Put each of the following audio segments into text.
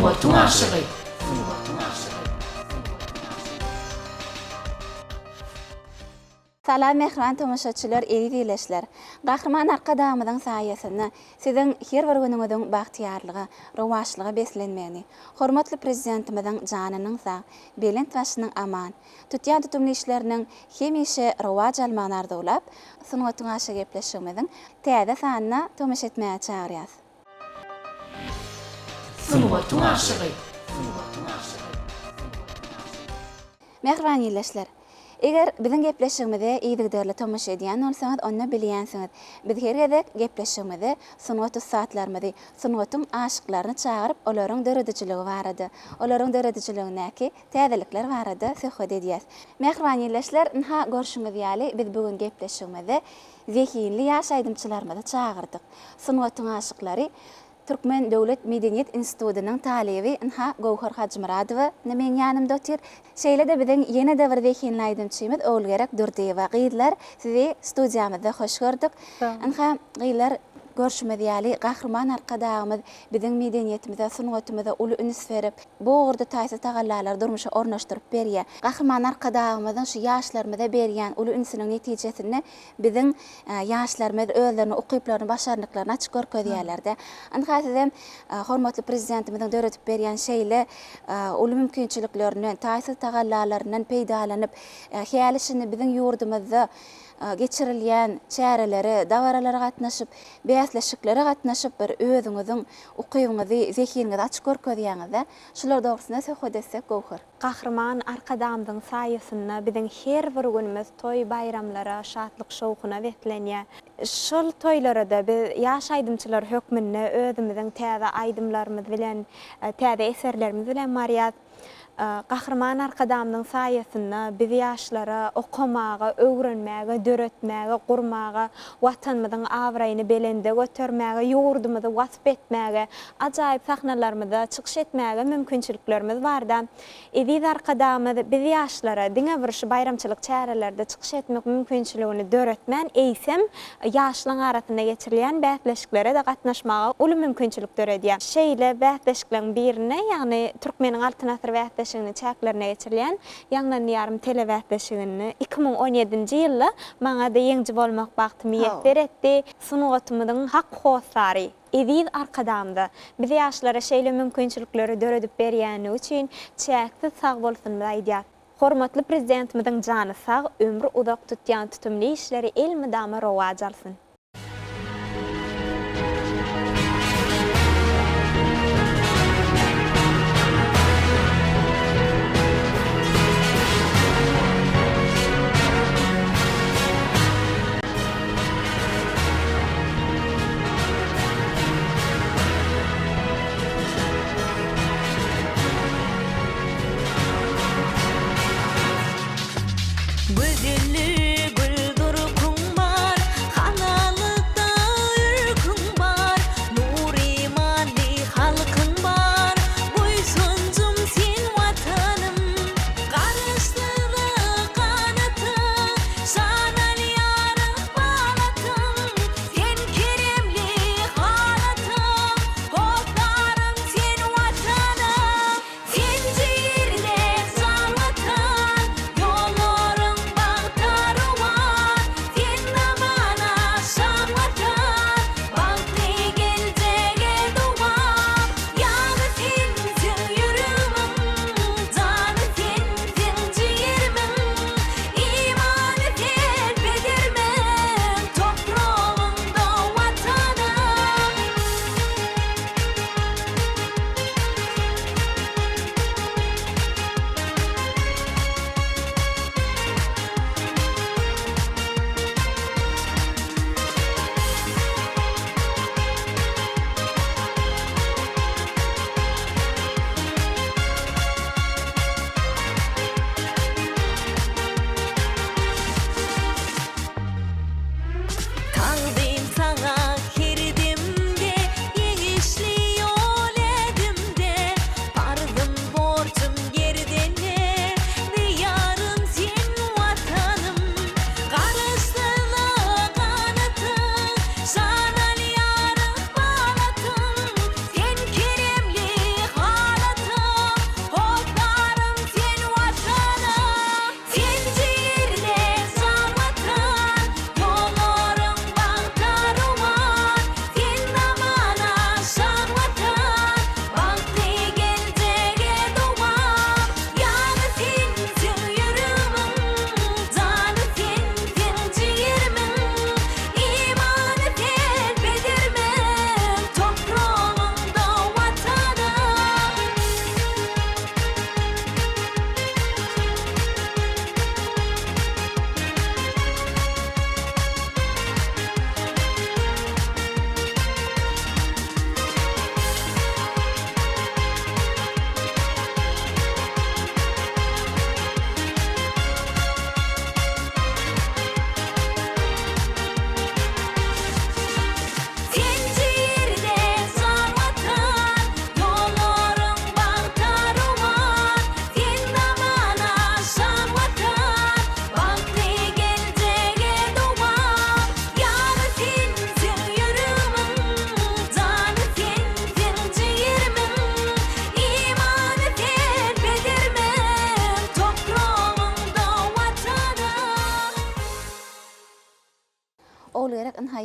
Sungatyň aşygy. Salam mähriban tomaşaçylar eziz ildeşler! Gahryman Arkadagymyzyň saýasynda siziň her bir günüňiziň bagtyýarlyga, rowaçlyga beslenmegini, hormatly Prezidentimiziň janynyň sag, belent başynyň aman, tutýan tutumly işleriniň hemişe rowaç almagyny arzuwlap, Sungatyň aşy gepleşigimiziň täze sanyna tomaşa etmäge çagyrýas. Sungatyň aşygy. Mähriban ildeşler! Eger biziň gepleşigimize yzygiderli tomaşa edýän bolsaňyz, onda bilýänsiňiz, biz her gezek gepleşigimize sungat ussatlarymyzy, sungatyň aşyklaryny çagyryp, olaryň döredijiligi barada, olaryň döredijiligindäki täzelikler barada söhbet edýäs. Mähriban ildeşler, ynha, görşüňiz ýaly, biz bu gün gepleşigimize zehinli ýaş aýdymçylarymyzy çagyrdyk. Sungatyň aşyklary Türkmen döwlet medeniýet institutynyň talyby, ynha, Göwher Hajymyradowa indi meň ýanymda otyr. Şeýle-de biziň ýene-de bir zehinli aýdymçymyz Ogulgerek Durdyýewa. Gyzlar, sizi studiýamyzda hoş gördük. Ynha, gyzlar, görşümiz ýaly, Gahryman Arkadagymyz biziň medeniýetimize, sungatymyza uly üns berip, bu ugurda taýsyz tagallalary durmuşa ornaşdyryp berýär. Gahryman Arkadagymyzyň şu ýaşlarymyza berýän uly ünsüniň netijesinde biziň ýaşlarymyz özleriniň ukyplaryny, başarnyklaryny açyk görkezýärler-de. Ynha, sizem hormatly Prezidentimiziň döredip berýän şeýle uly mümkinçiliklerinden, taýsyz tagallalaryndan peýdalanyp, häli-şindi biziň ýurdumyzda geçirilýän çärelere, dabaralara gatnaşyp, bäsleşiklere gatnaşyp bir özüňiziň ukybyňyzy, zehiniňizi açyk görkezýäňiz-de. Şular dogrusynda söhbet etsek, Göwher. Gahryman Arkadagymyzyň saýasynda biziň her bir günümiz toý-baýramlara, şatlyk-şowhuna beslenýär. Şol toýlara-da biz ýaş aýdymçylar hökmünde özümiziň täze aýdymlarymyz bilen, täze eserlerimiz bilen barýas. Gahryman Arkadagymyzyň saýasynda biz ýaşlara okamaga, öwrenmäge, döretmäge, gurmaga, Watanymyzyň abraýyny belende götermäge, ýurdumyzy wasp etmäge, ajaýyp sahnalarymyzda çykyş etmäge mümkinçiliklerimiz barda. Eziz Arkadagymyz biz ýaşlara diňe bir şu baýramçylyk çärelerde çykyş etmek mümkinçiligini döretmän, eýsem, ýaşlaň arasynda geçirilýän bäsleşiklere-de gatnaşmaga uly mümkinçilik döredýär. Şeýle bäsleşikleriň birinde, ýagny Türkmeniň Altyn asyry bäsleşiginiň çäklerinde geçirilýän Ýaňlan Diýarym telebäsleşiginde 2017-nji ýylda maňa-da ýeňiji bolmak bagty miýesser etdi. Sungatymyzyň hak hossary, eziz Arkadagymyza biz ýaşlara şeýle mümkinçilikleri döredip berýändigi üçin çäksiz sagbolsunymyzy aýdýas. Hormatly Prezidentimiziň jany sag, ömri uzak tutýan tutumly işleri elmydama rowaç alsyn! Gözelli gül durkuň bar.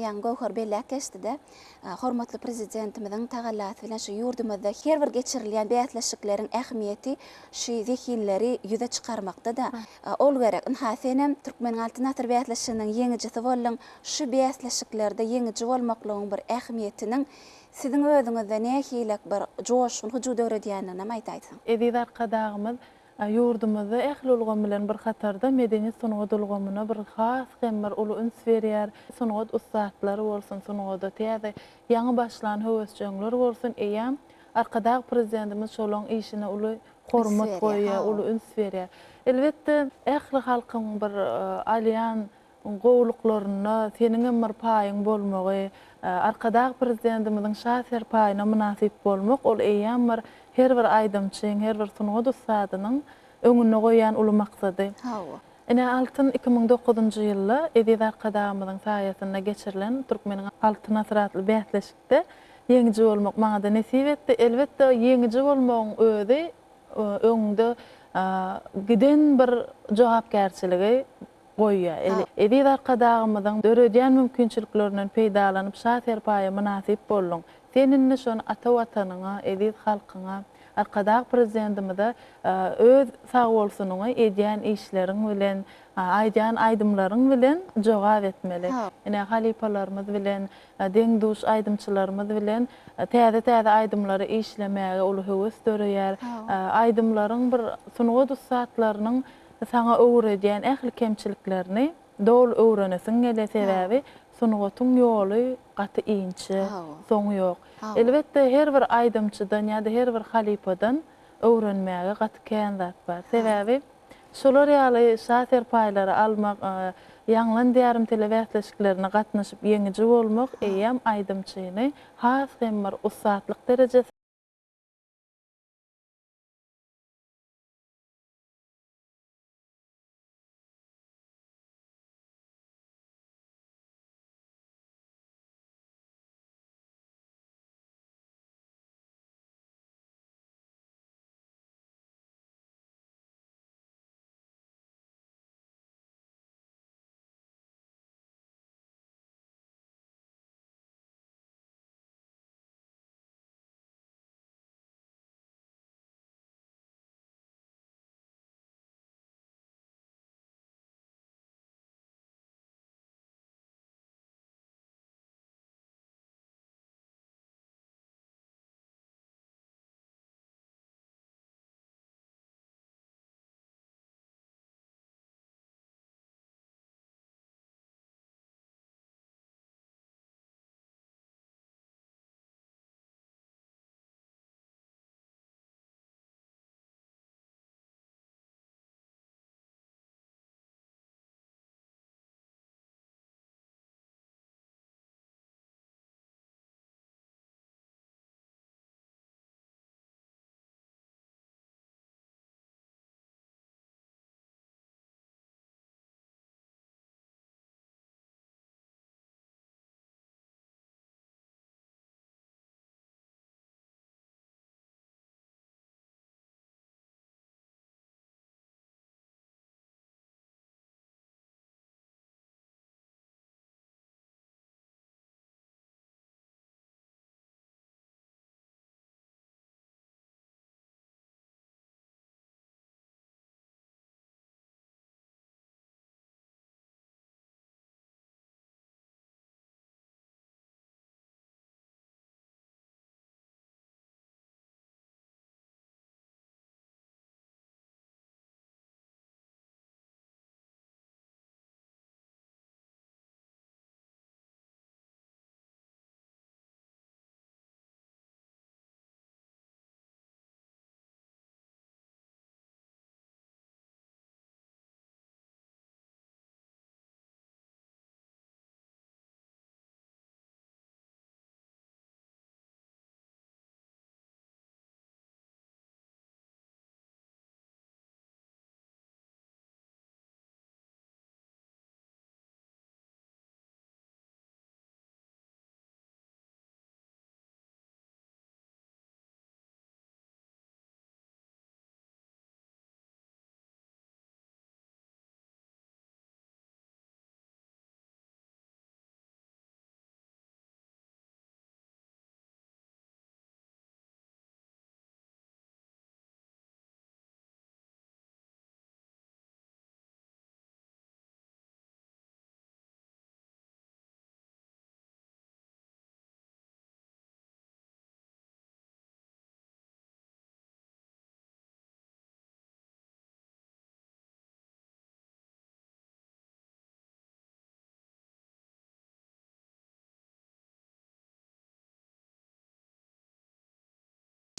ýaňy Göwher belläp geçdi-de, hormatly Prezidentimiziň tagallasy bilen şu ýurdumyzda her bir geçirilýän bäsleşikleriň ähmiýeti şu zehinleri ýüze çykarmakda-da ol gerek. Ynha, senem Türkmeniň Altyn asyry bäsleşiginiň ýeňijisi bolduň. Şu bäsleşiklerde ýeňiji bolmaklygyň bir ähmiýetiniň siziň özüňizde nähilek bir joşgun, hyjuw döredýändiginem aýdaýsaň. Eziz Arkadagymyz Ýurdumyzda ähli ulgam bilen bir hatarda medeniýet-sungat ulgamyna bir has hem bir uly üns berýär. Sungat ussatlary bolsun, sungada täze, ýaňy başlan höwesjeňler bolsun, eýýäm Arkadag Prezidentimiz şolaň işine uly hormat goýýar, uly üns berýär. Elbetde, ähli halkyň bir alýan gowulyklarynda seniňem bir paýyň bolmagy, Arkadag Prezidentimiziň Şa serpaýyna mynasyp bolmak, ol eýýäm bir her bir aýdymçyň, her bir sungat ussadynyň öňünde goýýan uly maksady. Hawa. Ine, Altyn 2009-njy ýylda eziz Arkadagymyzyň saýasynda geçirilen Türkmeniň Altyn asyry atly bäsleşikde ýeňiji bolmak maňa-da nesip etdi. Elbetde, ýeňiji bolmagyň özi öňüňde giden bir jogapkärçiligi goýýar. Eziz Arkadagymyzyň döredýän mümkinçiliklerinden peýdalanyp şa serpaýa mynasyp bolduň. Sen indi şony ata Watanyňa, eziz halkyňa, Arkadag Prezidentimize öz sagbolsunyňy edýän işleriň bilen, aýdýan aýdymlaryň bilen jogap etmeli. Ine, halypalarymyz bilen, deň-duş aýdymçylarymyz bilen täze-täze aýdymlary işlemäge uly höwes döreýär. Aýdymlaryň bir sungat ussatlarynyň Saňa öwredýän ähli kemçiliklerini doly öwrenesiň gelýär, sebäbi sungatyň ýoly gaty inçe, soňy ýok. Elbetde, her bir aýdymçydan ýa-da her bir halypadan öwrenmäge gaty kän zat bar. Sebäbi şolar ýaly şa serpaýlary almak, Ýaňlan diýarym telebäsleşiklerine gatnaşyp ýeňiji bolmak eýýäm aýdymçyny has hem bir ussatlyk derejesine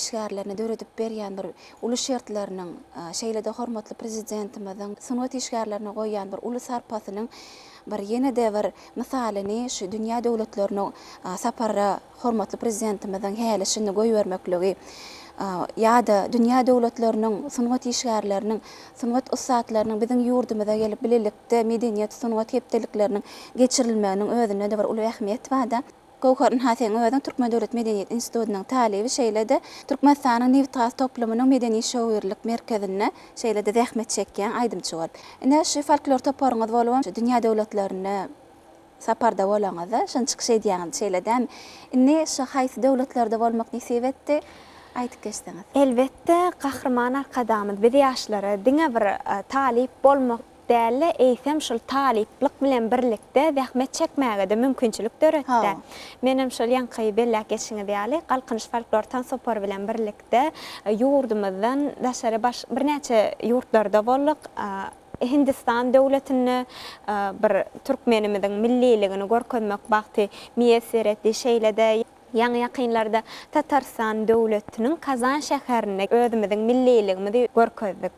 işgärlerine döredip berýän bir uly şertleriniň, şeýle-de hormatly Prezidentimiziň sungat işgärlerine goýýan bir uly sarpasynyň bir ýene-de bir mysalyny şu dünýä döwletlerine sapara hormatly Prezidentimiziň häli-şindi goýbermekligi ýa-da dünýä döwletleriniň sungat işgärleriniň, sungat ussatlarynyň biziň ýurdumyza gelip bilelikde medeniýet, sungat hepdelikleriniň geçirilmeginiň özünde-de bir uly ähmiýet bar-da. Göwher, ynha seň özüň Türkmen döwlet medeniýet institutynyň talyby, şeýle-de Türkmenistanyň nebitgaz toplumynyň medeni-şowirlik merkezinde şeýle-de zähmet çekýäň, aýdymçy bolup. Ine, şu folklor toparyňyz bolubam şu dünýä döwletlerinde saparda bolaňyzda, şony çykyş edýäňiz, şeýle dämi? Indi şu haýsy döwletlerde bolmak nesip etdi? Aýdyp geçseňiz. Elbetde, Gahryman Arkadagymyz biz ýaşlara diňe bir talyp bolmak däl-de, eýsem, şol talyplyk bilen birlikde zähmet çekmäge-de mümkinçilik döretdi. Menem şol ýaňky belläp geçişiňiz ýaly, Galkynyş folklor tans topary bilen birlikde ýurdumyzdan daşary baş birnäçe ýurtlarda bolduk. Hindistan döwletinde bir türkmenimiziň milliligini görkezmek bagty miýesser etdi. Şeýle-de, ýaňy-ýakynlarda Tatarystan döwletiniň Kazan şäherinde özümiziň milliligimizi görkezdik.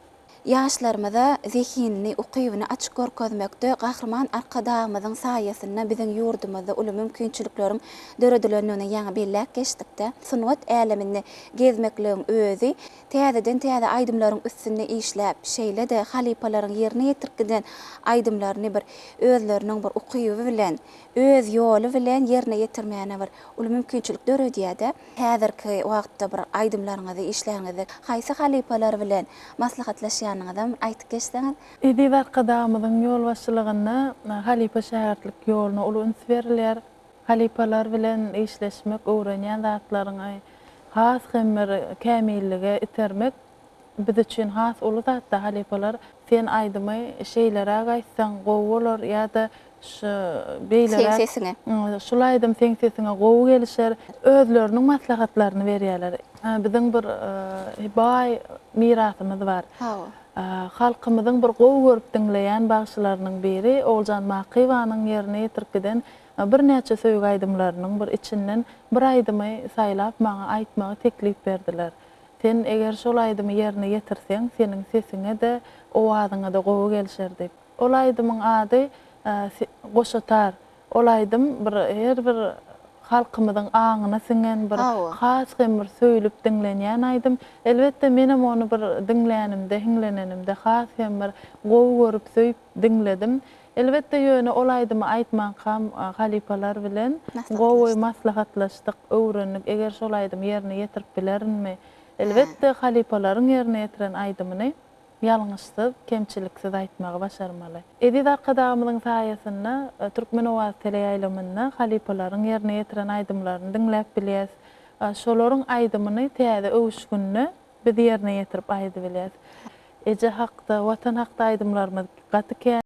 Ýaşlarymyza zehinini, ukybyny açyk görkezmekde Gahryman Arkadagymyzyň saýasynda biziň ýurdumyzda uly mümkinçilikleriň döredilendigini ýaňy belläp geçdik-de, sungat äleminde gezmekligiň özi täzeden-täze aýdymlaryň üstünde işläp, şeýle-de halypalaryň ýerine ýetirip giden aýdymlaryny bir özleriniň bir ukyby bilen, öz ýoly bilen ýerine ýetirmäne bir uly mümkinçilik döredýär-de. Häzirki wagtda bir aýdymlaryňyzy işläňizde haýsy halypalar bilen maslahatlaşýanyňyzam aýtyp geçseňiz. Eziz Arkadagymyzyň ýolbaşçylygynda halypa-şägirtlik ýoluna uly üns berilýär. Halypalar bilen işleşmek, öwrenýän zatlaryňy has hem bir kämillige itermek Biz üçin has uly zatda halypalar sen aýdymy şeýleräk aýtsaň gowy bolar ýa-da şu beýleräk Seň sesiňe. Şul aýdym seň sesiňe gowy gelişer. Özleriniň maslahatlaryny berýärler. Biziň bir baý mirasymyz bar. Hawa. Halkymyzyň bir gowy görüp diňleýän bagşylarynyň biri Oguljan Makyýewanyň ýerine ýetirip giden birnäçe söýgi aýdymlarynyň bir içinden bir aýdymy saýlap maňa aýtmagy teklip berdiler. Sen eger şol aýdymy ýerine ýetirseň, seniň sesiňe-de, owazyňa-da gowy gelşer diýip. Ol aýdymyň ady Goşa tar. Ol aýdym bir her bir halkymyzyň aňyna siňen bir has hem bir söýlüp diňlenýän aýdym. Elbetde menem ony bir diňlänimde, hiňlenenimde has hem bir gowy görüp, söýüp diňledim. Elbetde ýöne ol aýdymy aýtmankam halypalar bilen gowy maslahatlaşdyk, öwrendik, eger şol aýdymy ýerine ýetirip bilerinmi? Elbetde halypalaryň ýerine ýetiren aýdymyny ýalňyşsyz, kemçiliksiz aýtmagy başarmaly. Eziz Arkadagymyzyň saýasynda Türkmen owazy teleýaýlymynda halypalaryň ýerine ýetiren aýdymlaryny diňläp bilýäs. Şolaryň aýdymyny täze öwüşginde biz ýerine ýetirip aýdybilýäs. Eje hakda, Watan hakda aýdymlarymyz gaty kän.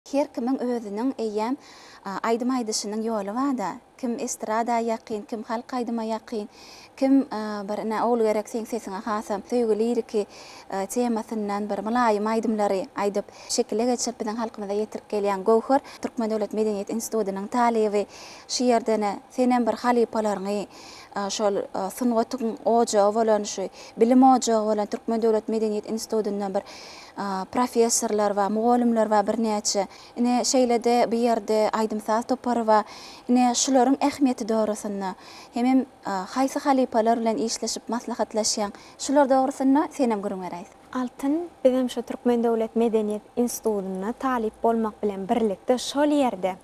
Her kimiň özüniň eýýäm aýdym aýdyşynyň ýoly bar-da. Kim estrada ýakyn, kim halk aýdyma ýakyn, kim bir ine Ogulgerek seň sesiňe hasam söýgi liriki temasyndan bir mylaýym aýdymlary aýdyp, şekile geçirip biziň halkymyza ýetirip gelýän Göwher Türkmen döwlet medeniýet institutynyň talyby. Şu ýerde-ne senem bir halypalaryňy şol sungatyň ojagy bolan şu bilim ojagy bolan Türkmen döwlet medeniýet institutyndan bir professorlar bar, mugallymlar bar birnäçe. Ine, şeýle-de bu ýerde aýdym-saz topary bar. Ine, şularyň ähmiýeti dogrusynda, hemem haýsy halypalar bilen işleşip maslahatlaşýaň, şular dogrusynda senem gürrüň beräýseň. Altyn, bizem şu Türkmen döwlet medeniýet institutynda talyp bolmak bilen birlikde şol ýerde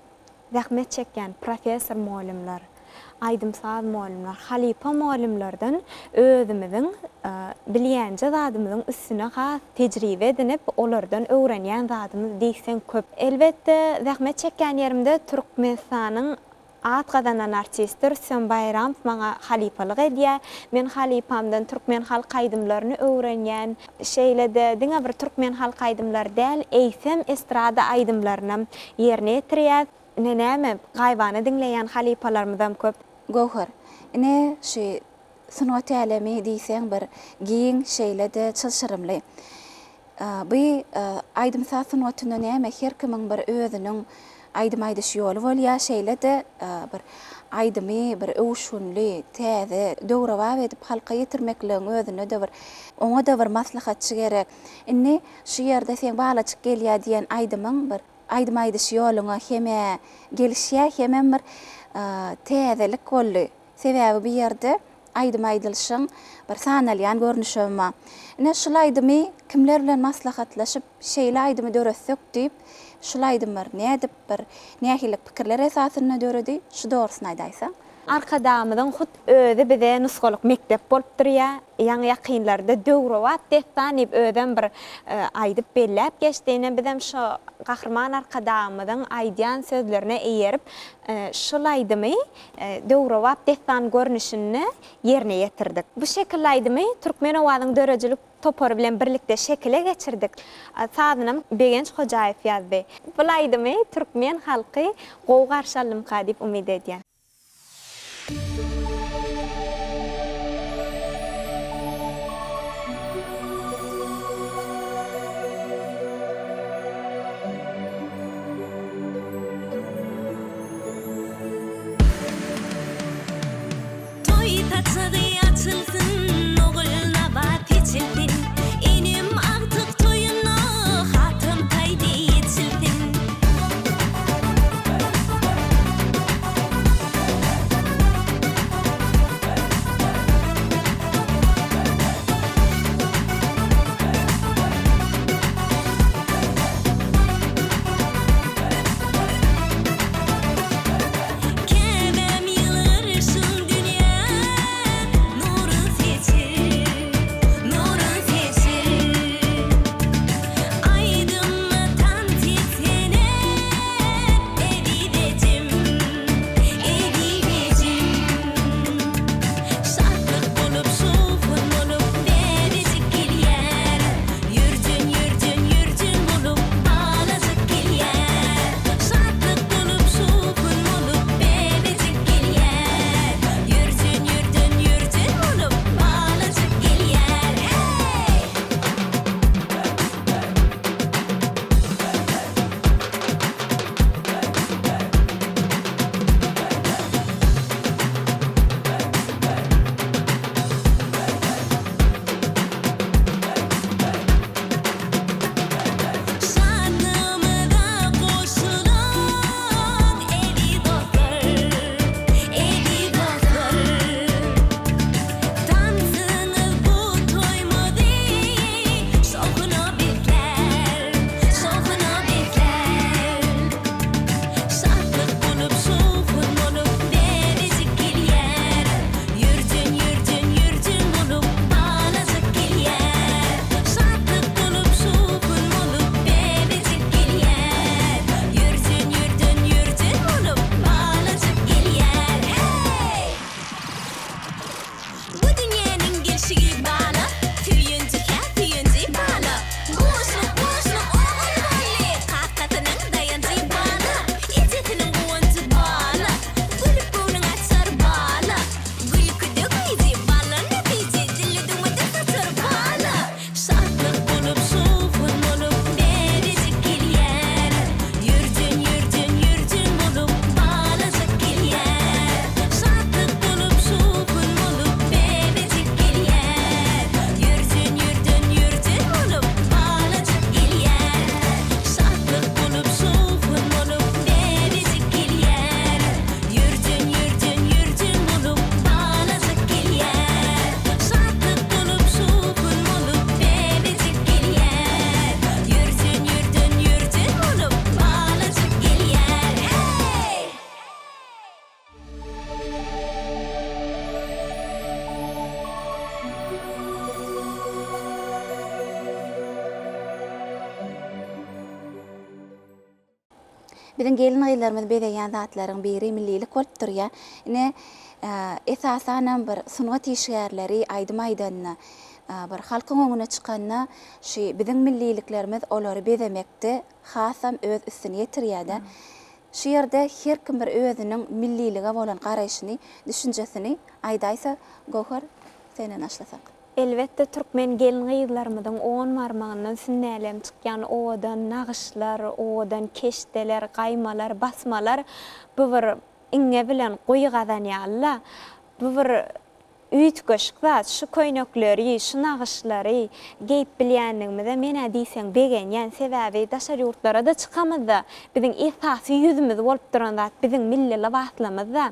zähmet çekýän professor-mugallymlar, aýdym-saz mugallymlar, halypa mugallymlardan özümiziň bilýänje zadymyzyň üstüne has tejribe edinip, olardan öwrenýän zadymyz diýseň köp. Elbetde, zähmet çekýän ýerimde Türkmenistanyň at gazanan artisti Rüstem Baýramow maňa halypalyk edýär. Men halypamdan türkmen halk aýdymlaryny öwrenýän. Şeýle-de, diňe bir türkmen halk aýdymlary däl, eýsem, estrada aýdymlarynam ýerine ýetirýäs. Ine näme, gaýybana diňleýän halypalarymyzam köp. Göwher, ine şu sungat älemi diýseň bir giň, şeýle-de çylşyrymly. Bu aýdym-saz sungatynda näme her kimiň bir özüniň aýdym aýdyş ýoly bolýar, şeýle-de bir aýdymy bir öwüşginli, täze, döwrebap edip halka ýetirmekligiň özünde-de bir oňa-da bir maslahatçy gerek. Indi şu ýerde seň Balajyk gelýär diýen aýdymyň bir aýdym aýdyş ýoluňa hem-ä gelişýär, hemem bir täzelik boldy. Sebäbi bu ýerde aýdym aýdylyşyň bir sanalýan görnüşem bar. Ine, şul aýdymy kimler bilen maslahatlaşyp, şeýle aýdymy döretsek diýip, şul aýdym bir nädip, bir nähili pikirler esasynda döredi, şu dogrusyny aýdaýsaň? Arkadagymyzyň hut özi bize nusgalyk mekdep bolup durýar. Ýaňy-ýakynlarda döwrebap dessan diýip özem bir aýdyp belläp geçdi. Ine, bizem şo Gahryman Arkadagymyzyň aýdýan sözlerine eýerip, şul aýdymy döwrebap dessan görnüşinde ýerine ýetirdik. Bu şekilli aýdymy Türkmen owazyň döredijilik topary bilen birlikde şekile geçirdik. Sazynam Begenç Hojaýew ýazdy. Bul aýdymy türkmen halky gowy garşy aldymyka diýip umyt edýän. Toý saçagy açylsyn, Ogulnabat eçilsin, Enem agtyk toýunda Hatam taý deý eçilsin. Biziň gelin-gyzlarymyzy bezeýän zatlaryň biri millilik bolup durýar. Ine, esasanam bir sungat işgärleri aýdym aýdanda, bir halkyň öňüne çykanda şu biziň milliliklerimiz olary bezemekde hasam öz üstüni ýetirýär-de. Şu ýerde her kim bir özüniň millilige bolan garaýşyny, düşünjesini aýdaýsa, Göwher, senden başlasak. Elbetde türkmen gelin-gyzlarymyzyň on barmagyndan sünnälem çykýan owadan nagyşlar, owadan keşdeler, gaýmalar, basmalar bu bir iňňe bilen guýy gazan ýaly-la. Bu bir üýtgeşik zat. Şu köýnekleri, şu nagyşlary geýip bilýänligimize men-ä diýseň begenýän. Sebäbi daşary ýurtlara-da çykamyzda biziň esasy ýüzümiz bolup duran zat biziň milli lybaslarymyz-da.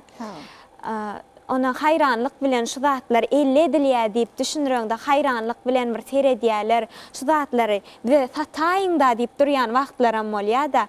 Ona haýranlyk bilen şu zatlar elde edilýär diýip düşündireňde haýranlyk bilen bir seredýärler. Şu zatlary bize sataýyň-da diýip durýan wagtlaram bolýar-da.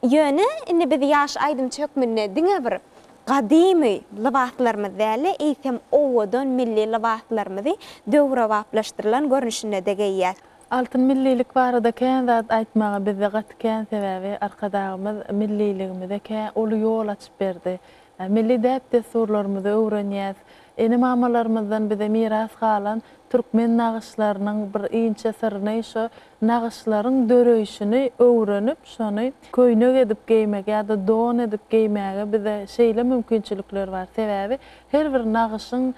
Ýöne indi biz ýaş aýdymçy hökmünde diňe bir gadymy lybaslarymyzy däl-de, eýsem owadan milli lybaslarymyzy döwrebaplaşdyrylan görnüşinde-de geýýäs. Altyn millilik barada kän zat aýtmaga bizde gaty kän sebäbi Arkadagymyz milliligimize kä uly ýol açyp berdi. Milli däp-dessurlarymyzy öwrenýäs. Ene-mamalarymyzdan bize miras galan türkmen nagyşlarynyň bir inçe syryny, şo nagyşlaryň döreýşini öwrenip, şony köýnek edip geýmek ýa-da don edip geýmäge bize şeýle mümkinçilikler bar. Sebäbi her bir nagyşyň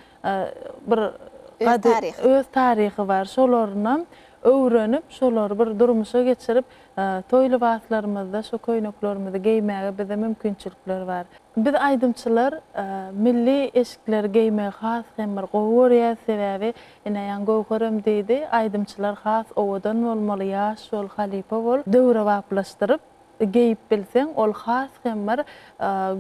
bir öz taryhy bar. Şolarynam öwrenip, şolary bir durmuşa geçirip, toý lybaslarymyzda şo köýneklerimizi geýmäge bize mümkinçilikler bar. Biz aýdymçylar milli eşikleri geýmegi has hem bir gowy görýäs, sebäbi ine ýaňy Göwherem diýdi, aýdymçylar has owadan bolmaly, ýaş bol, halypa bol, döwrebaplaşdyryp geýip bilseň ol has hem bir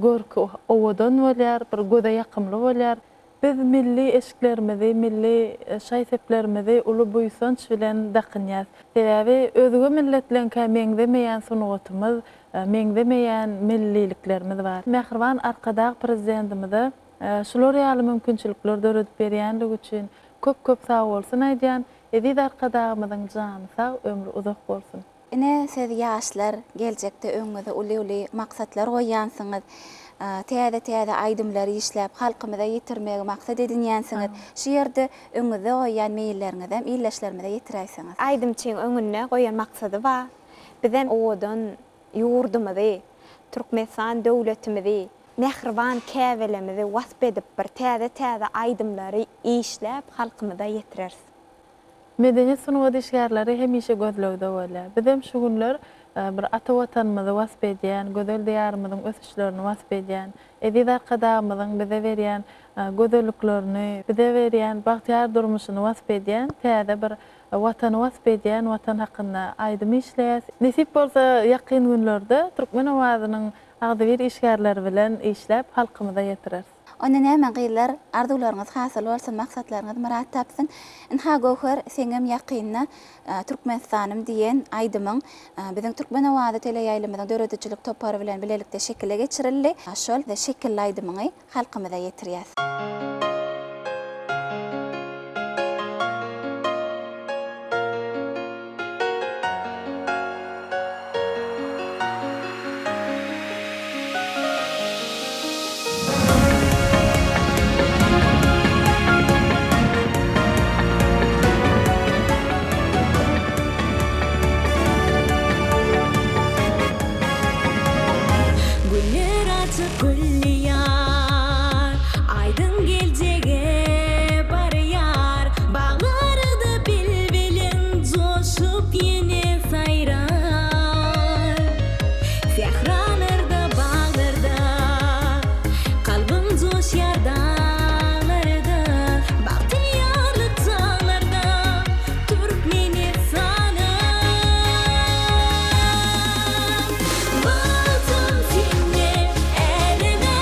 görki owadan bolýar, bir göze ýakymly bolýar. Biz milli eşiklerimizi, milli şaý-seplerimizi uly buýsanç bilen dakynýas. Sebäbi özge milletleňkä meňzemeýän sungatymyz, meňzemeýän milliliklerimiz bar. Mähriban Arkadag Prezidentimize şular ýaly mümkinçilikleri döredip berýänligi üçin köp-köp sagbolsun aýdýan. Eziz Arkadagymyzyň jany sag, ömri uzak bolsun! Ine, siz ýaşlar, geljekde öňüňize uly-uly maksatlar goýýansyňyz. Täze-täze aýdymlary işläp, halkymyza ýetirmegi maksat edinýänsiňiz. Şu ýerde öňüňizde goýýan meýilleriňizem ildeşlerimize ýetiräýseňiz. Aýdymçyň öňünde goýan maksady bar. Bizem owadan ýurdumyzy, Türkmenistan döwletimizi, mähriban käbelemizi wasp edip bir täze-täze aýdymlary işläp halkymyza ýetireris. Medeniýet sungat işgärleri hemişe gözlegde bolýar. Bizem şu günler bir ata Watanymyzy wasp edýän, gözel Diýarymyzyň ösüşlerini wasp edýän, eziz Arkadagymyzyň bize berýän gözelliklerini, bize berýän bagtyýar durmuşyny wasp edýän täze bir Watany wasp edýän Watan hakynda aýdym işleýäs. Nesip bolsa ýakyn günlerde Türkmen owazynyň agzybir işgärleri bilen işläp halkymyza ýetireris. Onda näme gyzlar arzuwlaryňyz hasyl bolsun maksatlaryňyz myrat tapsyn. Ynha Göwher seňem ýakynda Türkmenistanym diýen aýdymyň biziň Türkmen owazy teleýaýlymyzyň döredijilik topary bilen bilelikde şekile geçirildi. Şol şekilli aýdymyňy halkymyza ýetirýäs. Güller açyp gülleýär, Aýdyň geljege barýar. Baglarda bilbiliň joşup ýene saýrar. Sähralarda, baglarda, Kalbym joşýar daglarda. Bagtyýarlyk çaglarda, Türkmenistanym. Bagtym sende, äleme.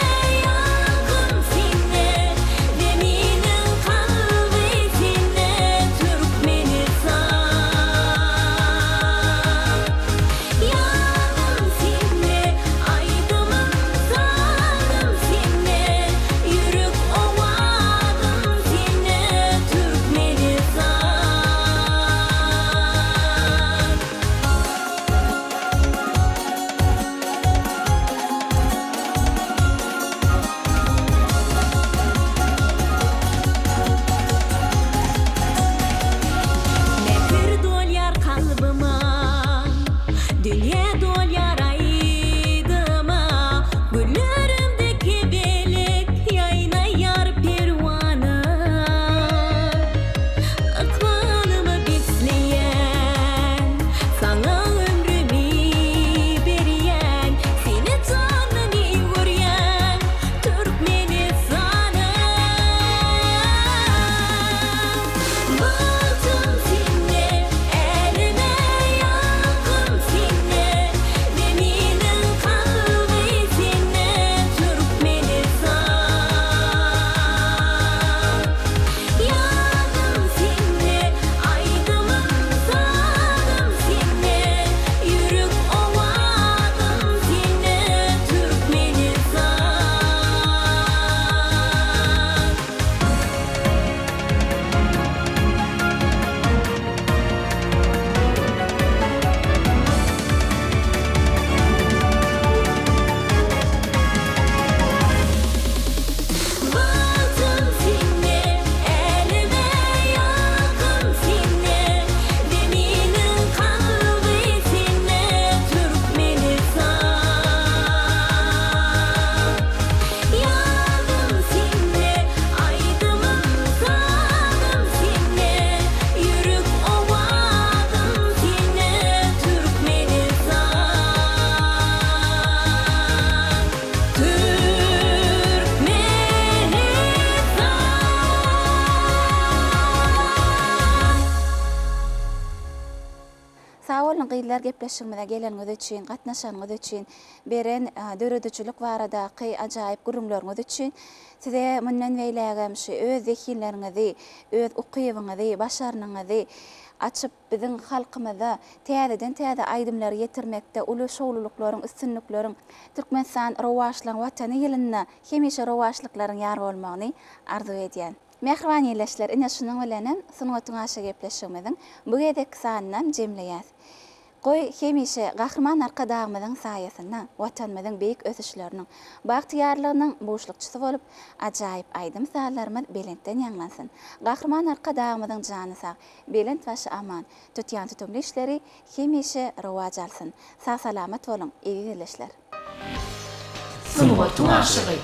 Ildeşler gepleşigimize geleniňiz üçin, gatnaşanyňyz üçin, beren döredijilik baradaky ajaýyp gürrüňleriňiz üçin size mundan beýlägem şu öz zehinleriňizi, öz ukybyňyzy, başarnygyňyzy açyp biziň halkymyza täzeden-täze aýdymlary ýetirmekde uly şowlulyklaryň, üstünlikleriň, Türkmenistan rowaçlygyň Watany ýylynda hemişe rowaçlyklaryň ýar bolmagyny arzuw edýän. Mähriban ildeşler, ine şunuň bilenem Sungatyň aşa gepleşigimiziň bu gezekki sanynam jemleýäs. Goý, hemişe Gahryman Arkadagymyzyň saýasynda Watanymyzyň beýik ösüşleriniň, bagtyýarlygynyň buşlukçysy bolup, ajaýyp aýdym-sazlarymyz belentden ýaňlansyn! Gahryman Arkadagymyzyň jany sag, belent başy aman, tutýan tutumly işleri hemişe rowaç alsyn! Sag-salamat boluň, eziz ildeşler! Sungatyň aşygy.